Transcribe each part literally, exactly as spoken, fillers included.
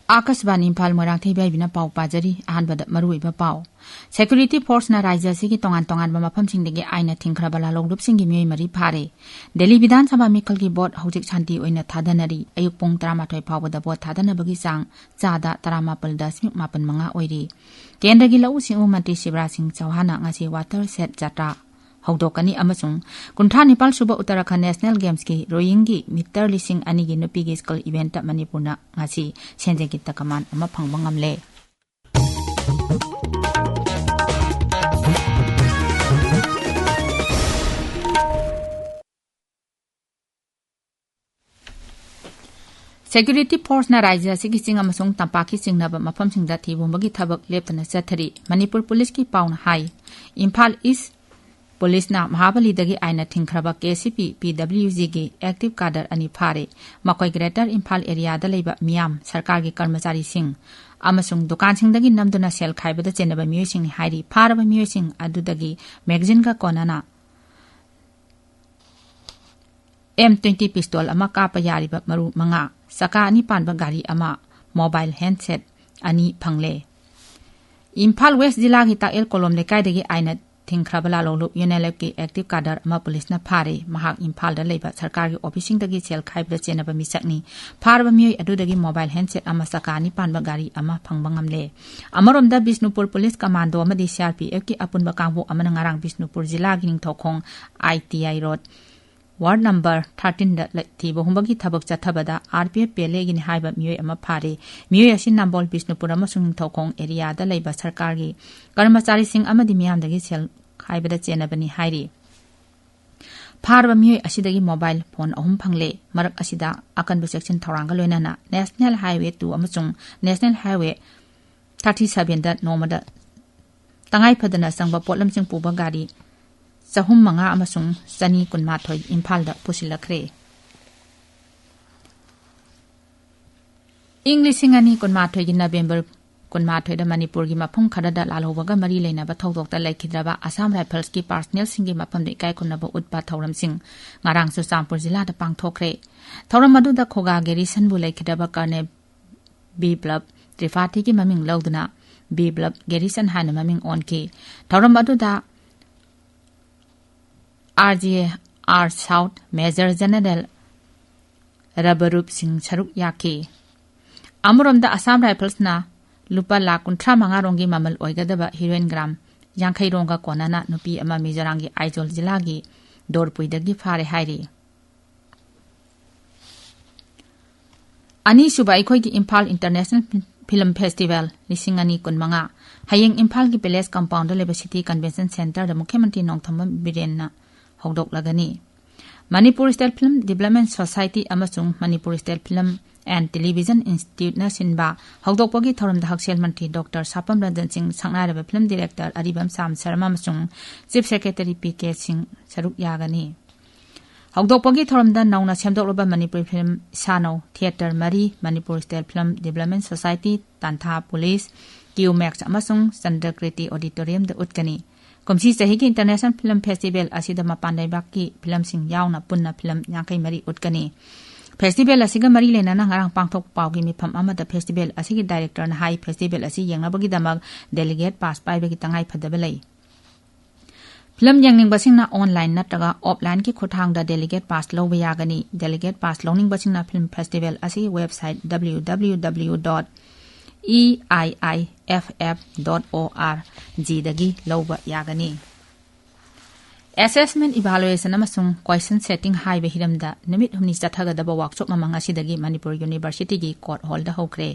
ꯑꯥꯀꯥꯁꯕꯥꯅꯤ ꯏꯝꯐꯥꯜ, ꯃꯣꯏꯔꯥꯡꯊꯦꯝ ꯏꯕꯥꯏꯕꯤꯅ ꯄꯥꯎ ꯄꯥꯖꯔꯤ꯫ ꯑꯍꯥꯟꯕꯗ ꯃꯔꯨꯑꯣꯏꯕ ꯄꯥꯎ꯫ Security force ꯅ ꯔꯥꯖ꯭ꯌ ꯑꯁꯤꯒꯤ ꯇꯣꯉꯥꯟ ꯇꯣꯉꯥꯟꯕ ꯃꯐꯝꯁꯤꯡꯗꯒꯤ ꯑꯥꯏꯟꯅ ꯊꯤꯡꯈ꯭ꯔꯕ ꯂꯥꯂꯣꯡꯂꯨꯞꯁꯤꯡꯒꯤ ꯃꯤꯑꯣꯏ ꯃꯔꯤ ꯐꯥꯔꯦ꯫ ꯗꯦꯜꯂꯤ ꯕꯤꯙꯥꯟ ꯁꯚꯥ ꯃꯤꯈꯜꯒꯤ ꯚꯣꯠ ꯍꯧꯖꯤꯛ ꯁꯥꯟꯇꯤ ꯑꯣꯏꯅ ꯊꯥꯗꯅꯔꯤ꯫ ꯑꯌꯨꯛ ꯄꯨꯡ ꯇꯔꯥꯃꯥꯊꯣꯏ ꯐꯥꯎꯕꯗ ꯚꯣꯠ ꯊꯥꯗꯅꯕꯒꯤ ꯆꯥꯡ ꯆꯥꯗ ꯇꯔꯥꯃꯥꯄꯜ ꯗꯁꯃꯤꯛ ꯃꯥꯄꯜ ꯃꯉꯥ ꯑꯣꯏꯔꯤ꯫ ꯀꯦꯟꯗ꯭ꯔꯒꯤ ꯂꯧꯎ ꯁꯤꯡꯎ ꯃꯟꯇ꯭ꯔꯤ ꯁꯤꯕꯔꯥꯖ ꯁꯤꯡ ꯆꯧꯍꯥꯟꯅ ꯉꯁꯤ ꯋꯥꯇꯔ ꯁꯦꯠ ꯖꯥꯇ꯭ꯔꯥ ꯍꯧꯗꯣꯛꯀꯅꯤ ꯑꯃꯁꯨꯡ ꯀꯨꯟꯊ꯭ꯔꯥ ꯅꯤꯄꯥꯜ ꯁꯨꯕ ꯎꯠꯇꯔꯥꯈꯟꯗ ꯅꯦꯁꯅꯦꯜ ꯒꯦꯝꯁꯀꯤ ꯔꯣꯌꯤꯡꯒꯤ ꯃꯤꯇꯔ ꯂꯤꯁꯤꯡ ꯑꯅꯤꯒꯤ ꯅꯨꯄꯤꯒꯤ ꯁ꯭ꯀꯜ ꯏꯚꯦꯟꯠꯇ ꯃꯅꯤꯄꯨꯔꯅ ꯉꯁꯤ ꯁꯦꯟꯖꯦꯟꯒꯤ ꯇꯀꯃꯥꯟ ꯑꯃ ꯐꯪꯕ ꯉꯝꯂꯦ꯫ Security force ꯅ ꯔꯥꯖ꯭ꯌ ꯑꯁꯤꯒꯤ ꯆꯤꯡ ꯑꯃꯁꯨꯡ ꯇꯝꯄꯥꯛꯀꯤ ꯆꯤꯡꯅꯕ ꯃꯐꯝꯁꯤꯡꯗ ꯊꯤꯕ ꯍꯨꯝꯕꯒꯤ ꯊꯕꯛ ꯂꯦꯞꯇꯅ ꯆꯠꯊꯔꯤ꯫ ꯃꯅꯤꯄꯨꯔ ꯄꯨꯂꯤꯁꯀꯤ ꯄꯥꯎꯅ ꯍꯥꯏ, ꯏꯝꯐꯥꯜ ꯏꯁ ꯄꯨꯂꯤꯁꯅ ꯃꯍꯥꯕꯂꯤꯗꯒꯤ ꯑꯥꯏꯟꯅ ꯊꯤꯡꯈ꯭ꯔꯕ ꯀꯦ ꯁꯤ ꯄꯤ, ꯄꯤ ꯗꯕ꯭ꯂꯤꯎ ꯖꯤꯒꯤ ꯑꯦꯛꯇꯤꯚ ꯀꯥꯗꯔ ꯑꯅꯤ ꯐꯥꯔꯦ꯫ ꯃꯈꯣꯏ ꯒ꯭ꯔꯦꯇꯔ ꯏꯝꯐꯥꯜ ꯑꯦꯔꯤꯌꯥꯗ ꯂꯩꯕ ꯃꯤꯌꯥꯝ, ꯁꯔꯀꯥꯔꯒꯤ ꯀꯔꯃꯆꯥꯔꯤꯁꯤꯡ ꯑꯃꯁꯨꯡ ꯗꯨꯀꯥꯟꯁꯤꯡꯗꯒꯤ ꯅꯝꯗꯨꯅ ꯁꯦꯜ ꯈꯥꯏꯕꯗ ꯆꯦꯟꯅꯕ ꯃꯤꯑꯣꯏꯁꯤꯡꯅꯤ ꯍꯥꯏꯔꯤ꯫ ꯐꯥꯔꯕ ꯃꯤꯑꯣꯏꯁꯤꯡ ꯑꯗꯨꯗꯒꯤ ꯃꯦꯒꯖꯤꯟꯒ ꯀꯣꯟꯅꯅ ꯑꯦꯝ ꯇ꯭ꯋꯦꯟꯇꯤ ꯄꯤꯁꯇꯣꯜ ꯑꯃ ꯀꯥꯞꯄ ꯌꯥꯔꯤꯕ ꯃꯔꯨ ꯃꯉꯥ, ꯆꯀꯥ ꯑꯅꯤ ꯄꯥꯟꯕ ꯒꯥꯔꯤ ꯑꯃ, ꯃꯣꯕꯥꯏꯜ ꯍꯦꯟꯗꯁꯦꯠ ꯑꯅꯤ ꯐꯪꯂꯦ꯫ ꯏꯝꯐꯥꯜ ꯋꯦꯁ ꯖꯤꯂꯥꯒꯤ ꯇꯥꯛꯑꯦꯜ ꯀꯣꯂꯣꯝ ꯂꯩꯀꯥꯏꯗꯒꯤ ꯑꯥꯏꯟꯅ ꯊꯤꯡꯈ꯭ꯔꯕ ꯂꯥꯂꯣꯡꯂꯨꯞ ꯌꯨꯅꯦꯂꯦꯞꯀꯤ ꯑꯦꯛꯇꯤꯚ ꯀꯥꯗꯔ ꯑꯃ ꯄꯨꯂꯤꯁꯅ ꯐꯥꯔꯦ꯫ ꯃꯍꯥꯛ ꯏꯝꯐꯥꯜꯗ ꯂꯩꯕ ꯁꯔꯀꯥꯔꯒꯤ ꯑꯣꯐꯤꯁꯁꯤꯡꯗꯒꯤ ꯁꯦꯜ ꯈꯥꯏꯕꯗ ꯆꯦꯟꯅꯕ ꯃꯤꯁꯛꯅꯤ꯫ ꯐꯥꯔꯕ ꯃꯤꯑꯣꯏ ꯑꯗꯨꯗꯒꯤ ꯃꯣꯕꯥꯏꯜ ꯍꯦꯟꯗꯁꯦꯠ ꯑꯃ, ꯆꯀꯥ ꯑꯅꯤ ꯄꯥꯟꯕ ꯒꯥꯔꯤ ꯑꯃ ꯐꯪꯕ ꯉꯝꯂꯦ꯫ ꯑꯃꯔꯣꯝꯗ, ꯕꯤꯁꯅꯨꯄꯨꯔ ꯄꯨꯂꯤꯁ ꯀꯃꯥꯟꯗꯣ ꯑꯃꯗꯤ ꯁꯤ ꯑꯥꯔ ꯄꯤ ꯑꯦꯐꯀꯤ ꯑꯄꯨꯟꯕ ꯀꯥꯡꯕꯨ ꯑꯃꯅ ꯉꯔꯥꯡ ꯕꯤꯁꯅꯨꯄꯨꯔ ꯖꯤꯂꯥꯒꯤ ꯅꯤꯡꯊꯧꯈꯣꯡ ꯑꯥꯏ ꯇꯤ ꯑꯥꯏ ꯔꯣꯗ, ꯋꯥꯔꯗ ꯅꯝꯕꯔ ꯊꯥꯔꯇꯤꯟꯗ ꯂꯩ-, ꯊꯤꯕ ꯍꯨꯝꯕꯒꯤ ꯊꯕꯛ ꯆꯠꯊꯕꯗ ꯑꯥꯔ ꯄꯤ ꯑꯦꯐ ꯄꯦꯂꯦꯒꯤꯅꯤ ꯍꯥꯏꯕ ꯃꯤꯑꯣꯏ ꯑꯃ ꯐꯥꯔꯦ꯫ ꯃꯤꯑꯣꯏ ꯑꯁꯤ ꯅꯝꯕꯣꯜ ꯕꯤꯁꯅꯨꯄꯨꯔ ꯑꯃꯁꯨꯡ ꯅꯤꯡꯊꯧꯈꯣꯡ ꯑꯦꯔꯤꯌꯥꯗ ꯂꯩꯕ ꯁꯔꯀꯥꯔꯒꯤ ꯀꯔꯃꯆꯥꯔꯤꯁꯤꯡ ꯑꯃꯗꯤ ꯃꯤꯌꯥꯝꯗꯒꯤ ꯁꯦꯜ ꯈꯥꯏꯕꯗ ꯆꯦꯟꯅꯕꯅꯤ ꯍꯥꯏꯔꯤ꯫ ꯐꯥꯔꯕ ꯃꯤꯑꯣꯏ ꯑꯁꯤꯗꯒꯤ ꯃꯣꯕꯥꯏꯜ ꯐꯣꯟ ꯑꯍꯨꯝ ꯐꯪꯂꯦ꯫ ꯃꯔꯛ ꯑꯁꯤꯗ ꯑꯀꯟꯕ ꯆꯦꯛꯁꯤꯟ ꯊꯧꯔꯥꯡꯒ ꯂꯣꯏꯅꯅ ꯅꯦꯁꯅꯦꯜ ꯍꯥꯏꯋꯦ ꯇꯨ ꯑꯃꯁꯨꯡ ꯅꯦꯁꯅꯦꯜ ꯍꯥꯏꯋꯦ ꯊꯥꯔꯇꯤ ꯁꯚꯦꯟꯗ ꯅꯣꯡꯃꯗ ꯇꯉꯥꯏ ꯐꯗꯅ ꯆꯪꯕ ꯄꯣꯠꯂꯝꯁꯤꯡ ꯄꯨꯕ ꯒꯥꯔꯤ ꯆꯍꯨꯝ ꯃꯉꯥ ꯑꯃꯁꯨꯡ ꯆꯅꯤ ꯀꯨꯟꯃꯥꯊꯣꯏ ꯏꯝꯐꯥꯜꯗ ꯄꯨꯁꯤꯜꯂꯛꯈ꯭ꯔꯦ꯫ ꯏꯪ ꯂꯤꯁꯤꯡ ꯑꯅꯤ ꯀꯨꯟꯃꯥꯊꯣꯏꯒꯤ ꯅꯕꯦꯝꯕꯔ ꯀꯨꯟꯃꯥꯊꯣꯏꯗ ꯃꯅꯤꯄꯨꯔꯒꯤ ꯃꯐꯝ ꯈꯔꯗ ꯂꯥꯜꯍꯧꯕꯒ ꯃꯔꯤ ꯂꯩꯅꯕ ꯊꯧꯗꯣꯛꯇ ꯂꯩꯈꯤꯗ꯭ꯔꯕ ꯑꯁꯥꯝ ꯔꯥꯏꯐꯜꯁꯀꯤ ꯄꯥꯔꯁꯅꯦꯜꯁꯤꯡꯒꯤ ꯃꯐꯝꯗ ꯏꯀꯥꯏ ꯈꯨꯝꯅꯕ ꯎꯠꯄ ꯊꯧꯔꯝꯁꯤꯡ ꯉꯔꯥꯡ ꯆꯨꯔꯆꯥꯟꯄꯨꯔ ꯖꯤꯂꯥꯗ ꯄꯥꯡꯊꯣꯛꯈ꯭ꯔꯦ꯫ ꯊꯧꯔꯝ ꯑꯗꯨꯗ ꯈꯣꯒꯥ ꯒꯦꯔꯤꯁꯟꯕꯨ ꯂꯩꯈꯤꯗ꯭ꯔꯕ ꯀꯔꯅꯦꯜ ꯕꯤꯄ꯭ꯂꯕ ꯇ꯭ꯔꯤꯄꯥꯊꯤꯒꯤ ꯃꯃꯤꯡ ꯂꯧꯗꯨꯅ ꯕꯤꯄ꯭ꯂꯕ ꯒꯦꯔꯤꯁꯟ ꯍꯥꯏꯅ ꯃꯃꯤꯡ ꯑꯣꯟꯈꯤ꯫ ꯊꯧꯔꯝ ꯑꯗꯨꯗ R G R south major general Rabroop Singh ꯁꯔꯨꯛ ꯌꯥꯈꯤ꯫ ꯑꯃꯔꯣꯝꯗ ꯑꯁꯥꯝ ꯔꯥꯏꯐꯜꯁꯅ ꯂꯨꯄꯥ ꯂꯥꯈ ꯀꯨꯟꯊ꯭ꯔꯥ ꯃꯉꯥ ꯔꯣꯝꯒꯤ ꯃꯃꯜ ꯑꯣꯏꯒꯗꯕ ꯍꯤꯔꯣꯏꯟ ꯒ꯭ꯔꯥꯝ ꯌꯥꯡꯈꯩ ꯔꯣꯝꯒ ꯀꯣꯟꯅꯅ ꯅꯨꯄꯤ ꯑꯃ ꯃꯤꯖꯣꯔꯥꯝꯒꯤ ꯑꯥꯏꯖꯣꯜ ꯖꯤꯂꯥꯒꯤ ꯗꯣꯔꯄꯨꯏꯗꯒꯤ ꯐꯥꯔꯦ ꯍꯥꯏꯔꯤ꯫ ꯑꯅꯤꯁꯨꯕ ꯑꯩꯈꯣꯏꯒꯤ ꯏꯝꯐꯥꯜ ꯏꯟꯇꯔꯅꯦꯁꯅꯦꯜ ꯐꯤꯂꯝ ꯐꯦꯁꯇꯤꯚꯦꯜ ꯂꯤꯁꯤꯡ ꯑꯅꯤ ꯀꯨꯟꯃꯉꯥ ꯍꯌꯦꯡ ꯏꯝꯐꯥꯜꯒꯤ ꯄꯦꯂꯦꯁ ꯀꯝꯄꯥꯎꯟꯗ ꯂꯩꯕ ꯁꯤꯇꯤ ꯀꯟꯚꯦꯟꯁꯟ ꯁꯦꯟꯇꯔꯗ ꯃꯨꯈ꯭ꯌꯃꯟꯇ꯭ꯔꯤ ꯅꯣꯡꯊꯣꯝꯕꯝ ꯕꯤꯔꯦꯟꯅ ꯍꯧꯗꯣꯛꯂꯒꯅꯤ꯫ Manipur state film development society ꯑꯃꯁꯨꯡ Manipur state film and television ꯏꯟꯁꯇꯤꯇ꯭ꯌꯨꯠꯅ ꯁꯤꯟꯕ ꯍꯧꯗꯣꯛꯄꯒꯤ ꯊꯧꯔꯝꯗ ꯍꯛꯁꯦꯜ ꯃꯟꯇ꯭ꯔꯤ ꯗꯣꯛꯇꯔ ꯁꯥꯄꯝ ꯔꯟꯖꯟ ꯁꯤꯡ, ꯁꯛꯅꯥꯏꯔꯕ ꯐꯤꯂꯝ ꯗꯤꯔꯦꯛꯇꯔ ꯑꯔꯤꯕꯝ ꯁꯥꯝ ꯁꯔꯃ ꯑꯃꯁꯨꯡ ꯆꯤꯐ ꯁꯦꯀ꯭ꯔꯦꯇꯔꯤ ꯄꯤ ꯀꯦ ꯁꯤꯡ ꯁꯔꯨꯛ ꯌꯥꯒꯅꯤ꯫ ꯍꯧꯗꯣꯛꯄꯒꯤ ꯊꯧꯔꯝꯗ ꯅꯧꯅ ꯁꯦꯝꯗꯣꯛꯂꯕ ꯃꯅꯤꯄꯨꯔꯤ ꯐꯤꯂꯝ ꯏꯁꯥꯅꯧ ꯊꯤꯌꯦꯇꯔ ꯃꯔꯤ, Manipur state film development society, ꯇꯥꯟꯊꯥ ꯄꯨꯂꯤꯁ, ꯀ꯭ꯌꯨ ꯃꯦꯛꯁ ꯑꯃꯁꯨꯡ ꯆꯟꯗ꯭ꯔꯀ꯭ꯔꯤꯇꯤ ꯑꯣꯗꯤꯇꯣꯔꯤꯌꯝꯗ ꯎꯠꯀꯅꯤ꯫ ꯀꯨꯝꯁꯤ ꯆꯍꯤꯒꯤ ꯏꯟꯇꯔꯅꯦꯁꯅꯦꯜ ꯐꯤꯂꯝ ꯐꯦꯁꯇꯤꯚꯦꯜ ꯑꯁꯤꯗ ꯃꯄꯥꯟ ꯂꯩꯕꯥꯛꯀꯤ ꯐꯤꯂꯝꯁꯤꯡ ꯌꯥꯎꯅ ꯄꯨꯟꯅ ꯐꯤꯂꯝ ꯌꯥꯡꯈꯩ ꯃꯔꯤ ꯎꯠꯀꯅꯤ꯫ ꯐꯦꯁꯇꯤꯚꯦꯜ ꯑꯁꯤꯒ ꯃꯔꯤ ꯂꯩꯅꯅ ꯉꯔꯥꯡ ꯄꯥꯡꯊꯣꯛꯄ ꯄꯥꯎꯒꯤ ꯃꯤꯐꯝ ꯑꯃꯗ ꯐꯦꯁꯇꯤꯚꯦꯜ ꯑꯁꯤꯒꯤ ꯗꯥꯏꯔꯦꯛꯇꯔꯅ ꯍꯥꯏ, ꯐꯦꯁꯇꯤꯚꯦꯜ ꯑꯁꯤ ꯌꯦꯡꯅꯕꯒꯤꯗꯃꯛ ꯗꯦꯂꯤꯒꯦꯠ ꯄꯥꯁ ꯄꯥꯏꯕꯒꯤ ꯇꯉꯥꯏꯐꯗꯕ ꯂꯩ꯫ ꯐꯤꯂꯝ ꯌꯦꯡꯅꯤꯡꯕꯁꯤꯡꯅ ꯑꯣꯟꯂꯥꯏꯟ ꯅꯠꯇ꯭ꯔꯒ ꯑꯣꯐꯂꯥꯏꯟꯒꯤ ꯈꯨꯠꯊꯥꯡꯗ ꯗꯦꯂꯤꯒꯦꯠ ꯄꯥꯁ ꯂꯧꯕ ꯌꯥꯒꯅꯤ꯫ ꯗꯦꯂꯤꯒꯦꯠ ꯄꯥꯁ ꯂꯧꯅꯤꯡꯕꯁꯤꯡꯅ ꯐꯤꯂꯝ ꯐꯦꯁꯇꯤꯚꯦꯜ ꯑꯁꯤꯒꯤ website W W W dot E I I F F dot O R ꯖꯤꯗꯒꯤ ꯂꯧꯕ ꯌꯥꯒꯅꯤ꯫ ꯑꯦꯁꯦꯁꯃꯦꯟ, ꯏꯚꯥꯂꯨꯑꯦꯁꯟ ꯑꯃꯁꯨꯡ ꯀ꯭ꯋꯦꯁꯟ ꯁꯦꯇꯤꯡ ꯍꯥꯏꯕ ꯍꯤꯔꯝꯗ ꯅꯨꯃꯤꯠ ꯍꯨꯝꯅꯤ ꯆꯠꯊꯒꯗꯕ ꯋꯥꯛꯁꯣꯞ ꯑꯃ ꯉꯁꯤꯗꯒꯤ ꯃꯅꯤꯄꯨꯔ ꯌꯨꯅꯤꯚꯔꯁꯤꯇꯤꯒꯤ ꯀꯣꯔꯠ ꯍꯣꯜꯗ ꯍꯧꯈ꯭ꯔꯦ꯫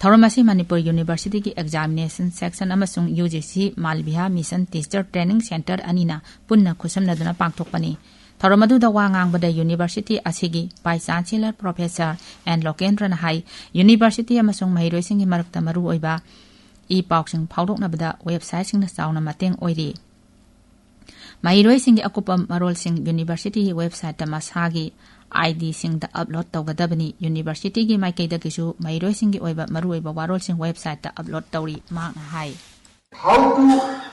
ꯊꯧꯔꯝ ꯑꯁꯤ ꯃꯅꯤꯄꯨꯔ ꯌꯨꯅꯤꯚꯔꯁꯤꯇꯤꯒꯤ ꯑꯦꯛꯖꯥꯃꯤꯅꯦꯁꯟ ꯁꯦꯛꯁꯟ ꯑꯃꯁꯨꯡ U G C Malviya mission teacher training centre ꯑꯅꯤꯅ ꯄꯨꯟꯅ ꯈꯨꯠꯁꯝꯅꯗꯨꯅ ꯄꯥꯡꯊꯣꯛꯄꯅꯤ꯫ ꯊꯧꯔꯝ ꯑꯗꯨꯗ ꯋꯥ ꯉꯥꯡꯕꯗ ꯌꯨꯅꯤꯚꯔꯁꯤꯇꯤ ꯑꯁꯤꯒꯤ ꯚꯥꯏꯁ ꯆꯥꯟꯁꯦꯂꯔ ꯄ꯭ꯔꯣꯐꯦꯁꯔ ꯑꯦꯟ ꯂꯣꯀꯦꯟꯗ꯭ꯔꯅ ꯍꯥꯏ, ꯌꯨꯅꯤꯚꯔꯁꯤꯇꯤ ꯑꯃꯁꯨꯡ ꯃꯍꯩꯔꯣꯏꯁꯤꯡꯒꯤ ꯃꯔꯛꯇ ꯃꯔꯨꯑꯣꯏꯕ ꯏ ꯄꯥꯎꯁꯤꯡ ꯐꯥꯎꯗꯣꯛꯅꯕꯗ ꯋꯦꯕꯁꯥꯏꯠꯁꯤꯡꯅ ꯆꯥꯎꯅ ꯃꯇꯦꯡ ꯑꯣꯏꯔꯤ꯫ ꯃꯍꯩꯔꯣꯏꯁꯤꯡꯒꯤ ꯑꯀꯨꯞꯄ ꯃꯔꯣꯜꯁꯤꯡ ꯌꯨꯅꯤꯚꯔꯁꯤꯇꯤꯒꯤ ꯋꯦꯕꯁꯥꯏꯠꯇ ꯃꯁꯥꯒꯤ ꯑꯥꯏ ꯗꯤꯁꯤꯡꯗ ꯑꯞꯂꯣꯗ ꯇꯧꯒꯗꯕꯅꯤ꯫ ꯌꯨꯅꯤꯚꯔꯁꯤꯇꯤꯒꯤ ꯃꯥꯏꯀꯩꯗꯒꯤꯁꯨ ꯃꯍꯩꯔꯣꯏꯁꯤꯡꯒꯤ ꯑꯣꯏꯕ ꯃꯔꯨꯑꯣꯏꯕ ꯋꯥꯔꯣꯜꯁꯤꯡ ꯋꯦꯕꯁꯥꯏꯠꯇ ꯑꯞꯂꯣꯗ ꯇꯧꯔꯤ, ꯃꯍꯥꯛꯅ ꯍꯥꯏ꯫ How to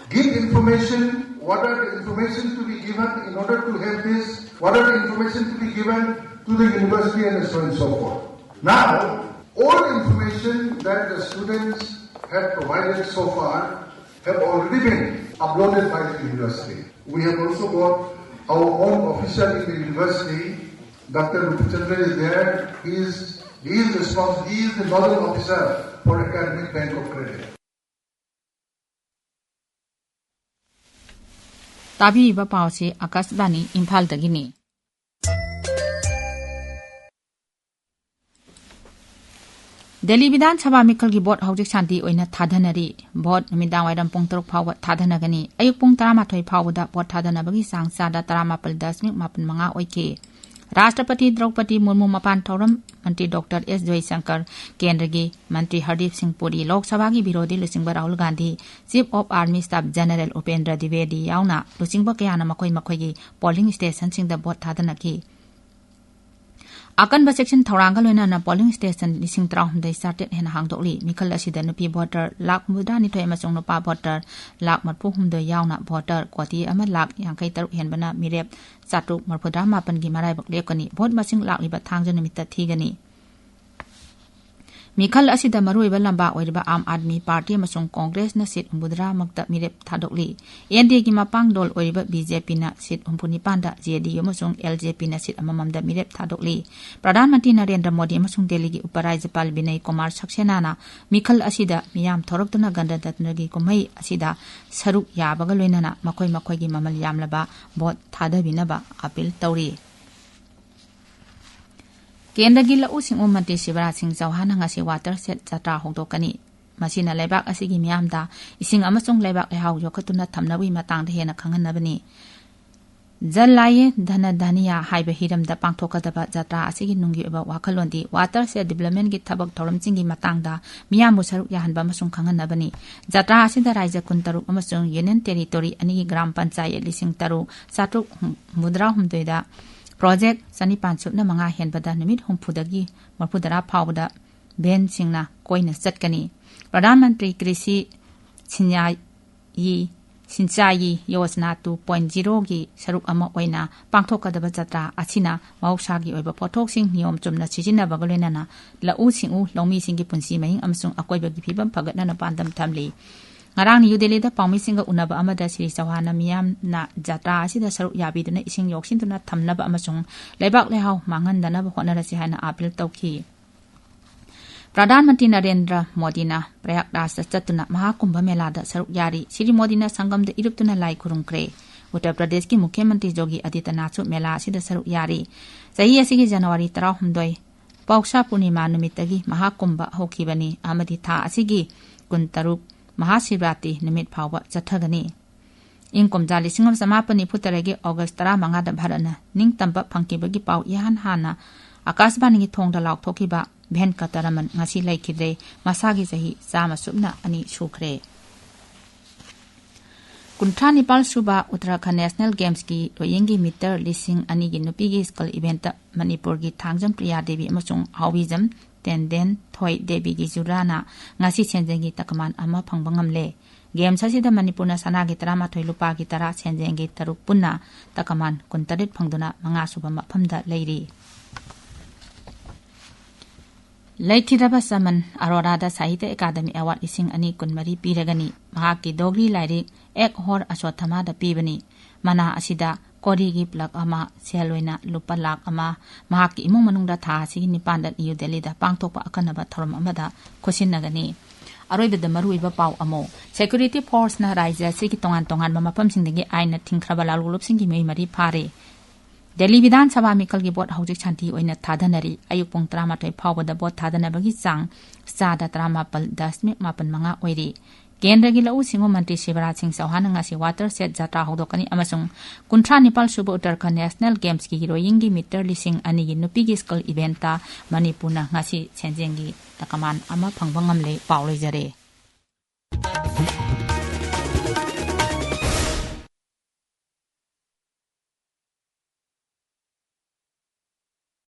give information, what are the information to be given in order to help this, what are the information to be given to the university and so on and so forth. Now, All information that the students have provided so far have already been uploaded by the university. We have also got our own official in the university. Doctor Rupachandra is there. He is, he is responsible. He is the nodal officer for Academic Bank of Credit. ꯇꯥꯕꯤꯔꯤꯕ ꯄꯥꯎꯁꯤ ꯑꯀꯥꯁꯕꯥꯅꯤ ꯏꯝꯐꯥꯜꯗꯒꯤꯅꯤ꯫ ꯗꯦꯜꯂꯤ ꯕꯤꯙꯥꯟ ꯁꯚꯥ ꯃꯤꯈꯜꯒꯤ vote ꯍꯧꯖꯤꯛ ꯁꯥꯟꯇꯤ ꯑꯣꯏꯅ ꯊꯥꯗꯅꯔꯤ꯫ Vote ꯅꯨꯃꯤꯗꯥꯡ ꯋꯥꯏꯔꯝ ꯄꯨꯡ ꯇꯔꯨꯛ ꯐꯥꯎꯕ ꯊꯥꯗꯅꯒꯅꯤ꯫ ꯑꯌꯨꯛ ꯄꯨꯡ ꯇꯔꯥꯃꯥꯊꯣꯏ ꯐꯥꯎꯕꯗ ꯚꯣꯠ ꯊꯥꯗꯅꯕꯒꯤ ꯆꯥꯡ ꯆꯥꯗ ꯇꯔꯥꯃꯥꯄꯜ ꯗꯁꯃꯤꯛ ꯃꯥꯄꯜ ꯃꯉꯥ ꯑꯣꯏꯈꯤ꯫ ꯔꯥꯁꯇ꯭ꯔꯄꯇꯤ ꯗ꯭ꯔꯧꯄꯗꯤ ꯃꯨꯔꯃꯨ ꯃꯄꯥꯟ ꯊꯧꯔꯝ, ꯃꯟꯇ꯭ꯔꯤ ꯗꯣꯛꯇꯔ ꯑꯦꯁ ꯖꯣꯏꯁꯪꯀꯔ, ꯀꯦꯟꯗ꯭ꯔꯒꯤ ꯃꯟꯇ꯭ꯔꯤ ꯍꯔꯗꯤꯞ ꯁꯤꯡ ꯄꯨꯔꯤ, ꯂꯣꯛ ꯁꯚꯥꯒꯤ ꯕꯤꯔꯣꯙꯤ ꯂꯨꯆꯤꯡꯕ Rahul Gandhi, chief of army staff general Upendra ꯗꯤꯕꯦꯗꯤ ꯌꯥꯎꯅ ꯂꯨꯆꯤꯡꯕ ꯀꯌꯥꯅ ꯃꯈꯣꯏ ꯃꯈꯣꯏꯒꯤ ꯄꯣꯂꯤꯡ ꯁ꯭ꯇꯦꯁꯟꯁꯤꯡꯗ ꯚꯣꯠ ꯊꯥꯗꯅꯈꯤ꯫ ꯑꯀꯟꯕ ꯆꯦꯛꯁꯤꯟ ꯊꯧꯔꯥꯡꯒ ꯂꯣꯏꯅꯅ ꯄꯣꯂꯤꯡ ꯁ꯭ꯇꯦꯁꯟ ꯂꯤꯁꯤꯡ ꯇꯔꯥꯍꯨꯝꯗꯣꯏ ꯆꯥꯇ꯭ꯔꯦꯠ ꯍꯦꯟꯅ ꯍꯥꯡꯗꯣꯛꯂꯤ꯫ ꯃꯤꯈꯜ ꯑꯁꯤꯗ ꯅꯨꯄꯤ ꯚꯣꯇꯔ ꯂꯥꯈ ꯍꯨꯝꯐꯨꯇꯔꯥꯅꯤꯊꯣꯏ ꯑꯃꯁꯨꯡ ꯅꯨꯄꯥ ꯚꯣꯇꯔ ꯂꯥꯈ ꯃꯔꯤꯐꯨꯍꯨꯝꯗꯣꯏ ꯌꯥꯎꯅ ꯚꯣꯇꯔ ꯀꯣꯇꯤ ꯑꯃ ꯂꯥꯈ ꯌꯥꯡꯈꯩ ꯇꯔꯨꯛ ꯍꯦꯟꯕꯅ ꯃꯤꯔꯦꯞ ꯆꯥꯇ꯭ꯔꯨꯛ ꯃꯔꯤꯐꯨꯇꯔꯥ ꯃꯥꯄꯟꯒꯤ ꯃꯔꯥꯏꯕꯛ ꯂꯦꯞꯀꯅꯤ꯫ ꯚꯣꯠ ꯃꯁꯤꯡ ꯂꯥꯛꯂꯤꯕ ꯊꯥꯡꯖ ꯅꯨꯃꯤꯠꯇ ꯊꯤꯒꯅꯤ꯫ ꯃꯤꯈꯜ ꯑꯁꯤꯗ ꯃꯔꯨꯑꯣꯏꯕ ꯂꯝꯕꯥ ꯑꯣꯏꯔꯤꯕ ꯑꯥꯝ ꯑꯥꯗꯃꯤ ꯄꯥꯔꯇꯤ ꯑꯃꯁꯨꯡ ꯀꯣꯡꯒ꯭ꯔꯦꯁꯅ ꯁꯤꯠ ꯍꯨꯝꯐꯨꯇꯔꯥ ꯃꯛꯇ ꯃꯤꯔꯦꯞ ꯊꯥꯗꯣꯛꯂꯤ꯫ ꯑꯦꯟ ꯗꯤ ꯑꯦꯒꯤ ꯃꯄꯥꯡꯗꯣꯜ ꯑꯣꯏꯔꯤꯕ ꯕꯤ ꯖꯦ ꯄꯤꯅ ꯁꯤꯠ ꯍꯨꯝꯐꯨꯅꯤꯄꯥꯟꯗ, ꯖꯦ ꯗꯤ ꯌꯨ ꯑꯃꯁꯨꯡ ꯑꯦꯜ ꯖꯦ ꯄꯤꯅ ꯁꯤꯠ ꯑꯃꯃꯝꯗ ꯃꯤꯔꯦꯞ ꯊꯥꯗꯣꯛꯂꯤ꯫ ꯄ꯭ꯔꯙꯥꯟ ꯃꯟꯇ꯭ꯔꯤ ꯅꯔꯦꯟꯗ꯭ꯔ ꯃꯣꯗꯤ ꯑꯃꯁꯨꯡ ꯗꯦꯜꯂꯤꯒꯤ ꯎꯄꯔꯥꯖ꯭ꯌꯄꯥꯜ ꯕꯤꯅꯌ ꯀꯨꯃꯥꯔ ꯁꯛꯁꯦꯅꯥꯅ ꯃꯤꯈꯜ ꯑꯁꯤꯗ ꯃꯤꯌꯥꯝ ꯊꯣꯔꯛꯇꯨꯅ ꯒꯅꯇꯟꯇ꯭ꯔꯒꯤ ꯀꯨꯝꯍꯩ ꯑꯁꯤꯗ ꯁꯔꯨꯛ ꯌꯥꯕꯒ ꯂꯣꯏꯅꯅ ꯃꯈꯣꯏ ꯃꯈꯣꯏꯒꯤ ꯃꯃꯜ ꯌꯥꯝꯂꯕ ꯚꯣꯠ ꯊꯥꯗꯕꯤꯅꯕ ꯑꯄꯤꯜ ꯇꯧꯔꯤ꯫ ꯀꯦꯟꯗ꯭ꯔꯒꯤ ꯂꯧꯎ ꯁꯤꯡꯎ ꯃꯟꯇ꯭ꯔꯤ ꯁꯤꯕꯔꯥꯖ ꯁꯤꯡ ꯆꯧꯍꯥꯟꯅ ꯉꯁꯤ ꯋꯥꯇꯔ ꯁꯦꯠ ꯖꯇ꯭ꯔꯥ ꯍꯧꯗꯣꯛꯀꯅꯤ꯫ ꯃꯁꯤꯅ ꯂꯩꯕꯥꯛ ꯑꯁꯤꯒꯤ ꯃꯤꯌꯥꯝꯗ ꯏꯁꯤꯡ ꯑꯃꯁꯨꯡ ꯂꯩꯕꯥꯛ ꯂꯩꯍꯥꯎ ꯌꯣꯛꯈꯠꯇꯨꯅ ꯊꯝꯅꯕꯒꯤ ꯃꯇꯥꯡꯗ ꯍꯦꯟꯅ ꯈꯪꯍꯟꯅꯕꯅꯤ꯫ ꯖꯜ ꯑꯥꯌꯦ ꯙꯅ ꯙꯥꯅꯤꯌꯥ ꯍꯥꯏꯕ ꯍꯤꯔꯝꯗ ꯄꯥꯡꯊꯣꯛꯀꯗꯕ ꯖꯇ꯭ꯔꯥ ꯑꯁꯤꯒꯤ ꯅꯨꯡꯒꯤ ꯑꯣꯏꯕ ꯋꯥꯈꯜꯂꯣꯟꯗꯤ ꯋꯥꯇꯔ ꯁꯦꯠ ꯗꯤꯕ꯭ꯂꯞꯃꯦꯟꯒꯤ ꯊꯕꯛ ꯊꯧꯔꯝꯁꯤꯡꯒꯤ ꯃꯇꯥꯡꯗ ꯃꯤꯌꯥꯝꯕꯨ ꯁꯔꯨꯛ ꯌꯥꯍꯟꯕ ꯑꯃꯁꯨꯡ ꯈꯪꯍꯟꯅꯕꯅꯤ꯫ ꯖꯇ꯭ꯔꯥ ꯑꯁꯤꯗ ꯔꯥꯏꯖ꯭ꯌ ꯀꯨꯟꯇꯔꯨꯛ ꯑꯃꯁꯨꯡ ꯌꯨꯅꯤꯌꯟ ꯇꯦꯔꯤꯇꯣꯔꯤ ꯑꯅꯤꯒꯤ ꯒ꯭ꯔꯥꯝ ꯄꯟꯆꯥꯌꯠ ꯂꯤꯁꯤꯡ ꯇꯔꯨꯛ ꯆꯥꯇ꯭ꯔꯨꯛ ꯍꯨꯝꯐꯨꯇꯔꯨꯛꯗ ꯄ꯭ꯔꯣꯖꯦꯛ ꯆꯅꯤꯄꯥꯟ ꯁꯨꯞꯅ ꯃꯉꯥ ꯍꯦꯟꯕꯗ ꯅꯨꯃꯤꯠ ꯍꯨꯝꯐꯨꯗꯒꯤ ꯃꯔꯤꯐꯨꯇꯔꯥ ꯐꯥꯎꯕꯗ ꯚꯦꯟꯁꯤꯡꯅ ꯀꯣꯏꯅ ꯆꯠꯀꯅꯤ꯫ ꯄ꯭ꯔꯙꯥꯟ ꯃꯟꯇ꯭ꯔꯤ ꯀ꯭ꯔꯤꯁꯤ ꯁꯤꯟꯌꯥꯌꯤ ꯁꯤꯟꯆꯥꯏꯒꯤ ꯌꯣꯖꯅꯥ ꯇꯨ ꯄꯣꯏꯟꯠ ꯖꯤꯔꯣꯒꯤ ꯁꯔꯨꯛ ꯑꯃ ꯑꯣꯏꯅ ꯄꯥꯡꯊꯣꯛꯀꯗꯕ ꯖꯇ꯭ꯔꯥ ꯑꯁꯤꯅ ꯃꯍꯧꯁꯥꯒꯤ ꯑꯣꯏꯕ ꯄꯣꯠꯊꯣꯛꯁꯤꯡ ꯅꯤꯌꯣꯝ ꯆꯨꯝꯅ ꯁꯤꯖꯤꯟꯅꯕꯒ ꯂꯣꯏꯅꯅ ꯂꯧꯎ ꯁꯤꯡꯎ ꯂꯧꯃꯤꯁꯤꯡꯒꯤ ꯄꯨꯟꯁꯤ ꯃꯍꯤꯡ ꯑꯃꯁꯨꯡ ꯑꯀꯣꯏꯕꯒꯤ ꯐꯤꯕꯝ ꯐꯒꯠꯅꯅ ꯄꯥꯟꯗꯝ ꯊꯝꯂꯤ꯫ ꯉꯔꯥꯡ ꯅ꯭ꯌꯨ ꯗꯦꯜꯂꯤꯗ ꯄꯥꯎꯃꯤꯁꯤꯡꯒ ꯎꯅꯕ ꯑꯃꯗ ꯁ꯭ꯔꯤ ꯆꯧꯍꯥꯟꯅ ꯃꯤꯌꯥꯝꯅ ꯖꯇ꯭ꯔꯥ ꯑꯁꯤꯗ ꯁꯔꯨꯛ ꯌꯥꯕꯤꯗꯨꯅ ꯏꯁꯤꯡ ꯌꯣꯛꯁꯤꯟꯗꯨꯅ ꯊꯝꯅꯕ ꯑꯃꯁꯨꯡ ꯂꯩꯕꯥꯛ ꯂꯩꯍꯥꯎ ꯃꯥꯡꯍꯟꯗꯅꯕ ꯍꯣꯠꯅꯔꯁꯤ ꯍꯥꯏꯅ ꯑꯥꯄꯤꯜ ꯇꯧꯈꯤ꯫ ꯄ꯭ꯔꯙꯥꯟ ꯃꯟꯇ꯭ꯔꯤ ꯅꯔꯦꯟꯗ꯭ꯔ ꯃꯣꯗꯤꯅ ꯄ꯭ꯔꯌꯥꯒꯔꯥꯖꯇ ꯆꯠꯇꯨꯅ ꯃꯍꯥꯀꯨꯝꯚ ꯃꯦꯂꯥꯗ ꯁꯔꯨꯛ ꯌꯥꯔꯤ꯫ ꯁ꯭ꯔꯤ ꯃꯣꯗꯤꯅ ꯁꯪꯒꯝꯗ ꯏꯔꯨꯞꯇꯨꯅ ꯂꯥꯏ ꯈꯨꯔꯨꯝꯈ꯭ꯔꯦ꯫ ꯎꯠꯇꯔ ꯄ꯭ꯔꯗꯦꯁꯀꯤ ꯃꯨꯈ꯭ꯌ ꯃꯟꯇ꯭ꯔꯤ ꯖꯣꯒꯤ ꯑꯥꯗꯤꯇ꯭ꯌꯅꯥꯊꯁꯨ ꯃꯦꯂꯥ ꯑꯁꯤꯗ ꯁꯔꯨꯛ ꯌꯥꯔꯤ꯫ ꯆꯍꯤ ꯑꯁꯤꯒꯤ ꯖꯅꯋꯥꯔꯤ ꯇꯔꯥꯍꯨꯝꯗꯣꯏ ꯄꯧꯁꯥ ꯄꯨꯔꯅꯤꯃꯥ ꯅꯨꯃꯤꯠꯇꯒꯤ ꯃꯍꯥꯀꯨꯝꯚ ꯍꯧꯈꯤꯕꯅꯤ ꯑꯃꯗꯤ ꯊꯥ ꯑꯁꯤꯒꯤ ꯀꯨꯟꯇꯔꯨꯛ ꯃꯍꯥꯁꯤꯕꯔꯥꯇꯤ ꯅꯨꯃꯤꯠ ꯐꯥꯎꯕ ꯆꯠꯊꯒꯅꯤ꯫ ꯏꯪ ꯀꯨꯝꯖꯥ ꯂꯤꯁꯤꯡ ꯑꯃ ꯆꯃꯥꯄꯟ ꯅꯤꯐꯨ ꯇꯔꯦꯠꯀꯤ ꯑꯣꯒꯁ ꯇꯔꯥꯃꯉꯥꯗ ꯚꯥꯔꯠꯅ ꯅꯤꯡꯇꯝꯕ ꯐꯪꯈꯤꯕꯒꯤ ꯄꯥꯎ ꯏꯍꯥꯟ ꯍꯥꯟꯅ ꯑꯀꯥꯁꯕꯥꯅꯤꯒꯤ ꯊꯣꯡꯗ ꯂꯥꯎꯊꯣꯛꯈꯤꯕ ꯚꯦꯟꯀꯇꯔꯃꯟ ꯉꯁꯤ ꯂꯩꯈꯤꯗ꯭ꯔꯦ꯫ ꯃꯁꯥꯒꯤ ꯆꯍꯤ ꯆꯥꯝꯃ ꯁꯨꯞꯅ ꯑꯅꯤ ꯁꯨꯈ꯭ꯔꯦ꯫ ꯀꯨꯟꯊ꯭ꯔꯥ ꯅꯤꯄꯥꯜ ꯁꯨꯕ ꯎꯠꯇꯔꯥꯈꯟꯗ ꯅꯦꯁꯅꯦꯜ ꯒꯦꯝꯁꯀꯤ ꯂꯣꯌꯤꯡꯒꯤ ꯃꯤꯇꯔ ꯂꯤꯁꯤꯡ ꯑꯅꯤꯒꯤ ꯅꯨꯄꯤꯒꯤ ꯁ꯭ꯀꯜ ꯏꯚꯦꯟꯠꯇ ꯃꯅꯤꯄꯨꯔꯒꯤ ꯊꯥꯡꯖꯝ ꯄ꯭ꯔꯤꯌꯥ ꯗꯦꯕꯤ ꯑꯃꯁꯨꯡ ꯍꯥꯎꯕꯤꯖꯝ ꯇꯦꯟꯗꯦꯟ ꯊꯣꯏ ꯗꯦꯕꯤꯒꯤ ꯖꯨꯔꯥꯅ ꯉꯁꯤ ꯁꯦꯟꯖꯦꯡꯒꯤ ꯇꯀꯃꯥꯟ ꯑꯃ ꯐꯪꯕ ꯉꯝꯂꯦ꯫ ꯒꯦꯝꯁ ꯑꯁꯤꯗ ꯃꯅꯤꯄꯨꯔꯅ ꯁꯅꯥꯒꯤ ꯇꯔꯥꯃꯥꯊꯣꯏ, ꯂꯨꯄꯥꯒꯤ ꯇꯔꯥ, ꯁꯦꯟꯖꯦꯡꯒꯤ ꯇꯔꯨꯛ ꯄꯨꯟꯅ ꯇꯀꯃꯥꯟ ꯀꯨꯟꯇꯔꯦꯠ ꯐꯪꯗꯨꯅ ꯃꯉꯥꯁꯨꯕ ꯃꯐꯝꯗ ꯂꯩꯔꯤ꯫ ꯂꯩꯈꯤꯗ꯭ꯔꯕ ꯆꯃꯟ ꯑꯔꯣꯔꯥꯗ ꯁꯥꯍꯤꯇ꯭ꯌ ꯑꯦꯀꯥꯗꯃꯤ ꯑꯦꯋꯥꯔꯗ ꯂꯤꯁꯤꯡ ꯑꯅꯤ ꯀꯨꯟꯃꯔꯤ ꯄꯤꯔꯒꯅꯤ꯫ ꯃꯍꯥꯛꯀꯤ ꯗꯣꯒ꯭ꯔꯤ ꯂꯥꯏꯔꯤꯛ ꯑꯦꯛ ꯍꯣꯔ ꯑꯁ꯭ꯋꯠꯊꯃꯥꯗ ꯄꯤꯕꯅꯤ꯫ ꯃꯅꯥ ꯑꯁꯤꯗ ꯀꯣꯔꯤꯒꯤ ꯄ꯭ꯂꯛ ꯑꯃ, ꯁꯦꯜ ꯑꯣꯏꯅ ꯂꯨꯄꯥ ꯂꯥꯈ ꯑꯃ, ꯃꯍꯥꯛꯀꯤ ꯏꯃꯨꯡ ꯃꯅꯨꯡꯗ ꯊꯥ ꯑꯁꯤꯒꯤ ꯅꯤꯄꯥꯟꯗ ꯅ꯭ꯌꯨ ꯗꯦꯜꯂꯤꯗ ꯄꯥꯡꯊꯣꯛꯄ ꯑꯈꯟꯅꯕ ꯊꯧꯔꯝ ꯑꯃꯗ ꯈꯨꯠꯁꯤꯟꯅꯒꯅꯤ꯫ ꯑꯔꯣꯏꯕꯗ ꯃꯔꯨꯑꯣꯏꯕ ꯄꯥꯎ ꯑꯃꯨꯛ꯫ ꯁꯦꯀ꯭ꯌꯨꯔꯤꯇꯤ ꯐꯣꯔꯁꯅ ꯔꯥꯖ꯭ꯌ ꯑꯁꯤꯒꯤ ꯇꯣꯉꯥꯟ ꯇꯣꯉꯥꯟꯕ ꯃꯐꯝꯁꯤꯡꯗꯒꯤ ꯑꯥꯏꯟꯅ ꯊꯤꯡꯈ꯭ꯔꯕ ꯂꯥꯂꯣꯡꯂꯨꯞꯁꯤꯡꯒꯤ ꯃꯤꯑꯣꯏ ꯃꯔꯤ ꯐꯥꯔꯦ꯫ ꯗꯦꯜꯂꯤ ꯕꯤꯙꯥꯟ ꯁꯚꯥ ꯃꯤꯈꯜꯒꯤ ꯚꯣꯠ ꯍꯧꯖꯤꯛ ꯁꯥꯟꯇꯤ ꯑꯣꯏꯅ ꯊꯥꯗꯅꯔꯤ꯫ ꯑꯌꯨꯛ ꯄꯨꯡ ꯇꯔꯥꯃꯥꯊꯣꯏ ꯐꯥꯎꯕꯗ ꯚꯣꯠ ꯊꯥꯗꯅꯕꯒꯤ ꯆꯥꯡ ꯆꯥꯗ ꯇꯔꯥꯃꯥꯄꯜ ꯗꯁꯃꯤꯛ ꯃꯥꯄꯜ ꯃꯉꯥ ꯑꯣꯏꯔꯤ꯫ ꯀꯦꯟꯗ꯭ꯔꯒꯤ ꯂꯧꯎ ꯁꯤꯡꯎ ꯃꯟꯇ꯭ꯔꯤ ꯁꯤꯕꯔꯥꯖ ꯁꯤꯡ ꯆꯧꯍꯥꯟꯅ ꯉꯁꯤ ꯋꯥꯇꯔ ꯁꯦꯠ ꯖꯥꯇ꯭ꯔꯥ ꯍꯧꯗꯣꯛꯀꯅꯤ ꯑꯃꯁꯨꯡ ꯀꯨꯟꯊ꯭ꯔꯥ ꯅꯤꯄꯥꯜ ꯁꯨꯕ ꯎꯠꯇꯔꯈꯟꯗ ꯅꯦꯁꯅꯦꯜ ꯒꯦꯝꯁꯀꯤ ꯍꯤꯔꯣꯌꯤꯡꯒꯤ ꯃꯤꯇꯔ ꯂꯤꯁꯤꯡ ꯑꯅꯤꯒꯤ ꯅꯨꯄꯤꯒꯤ ꯁ꯭ꯀꯜ ꯏꯚꯦꯟꯠꯇ ꯃꯅꯤꯄꯨꯔꯅ ꯉꯁꯤ ꯁꯦꯟꯖꯦꯡꯒꯤ ꯇꯀꯃꯥꯟ ꯑꯃ ꯐꯪꯕ ꯉꯝꯂꯦ꯫ ꯄꯥꯎ ꯂꯣꯏꯖꯔꯦ꯫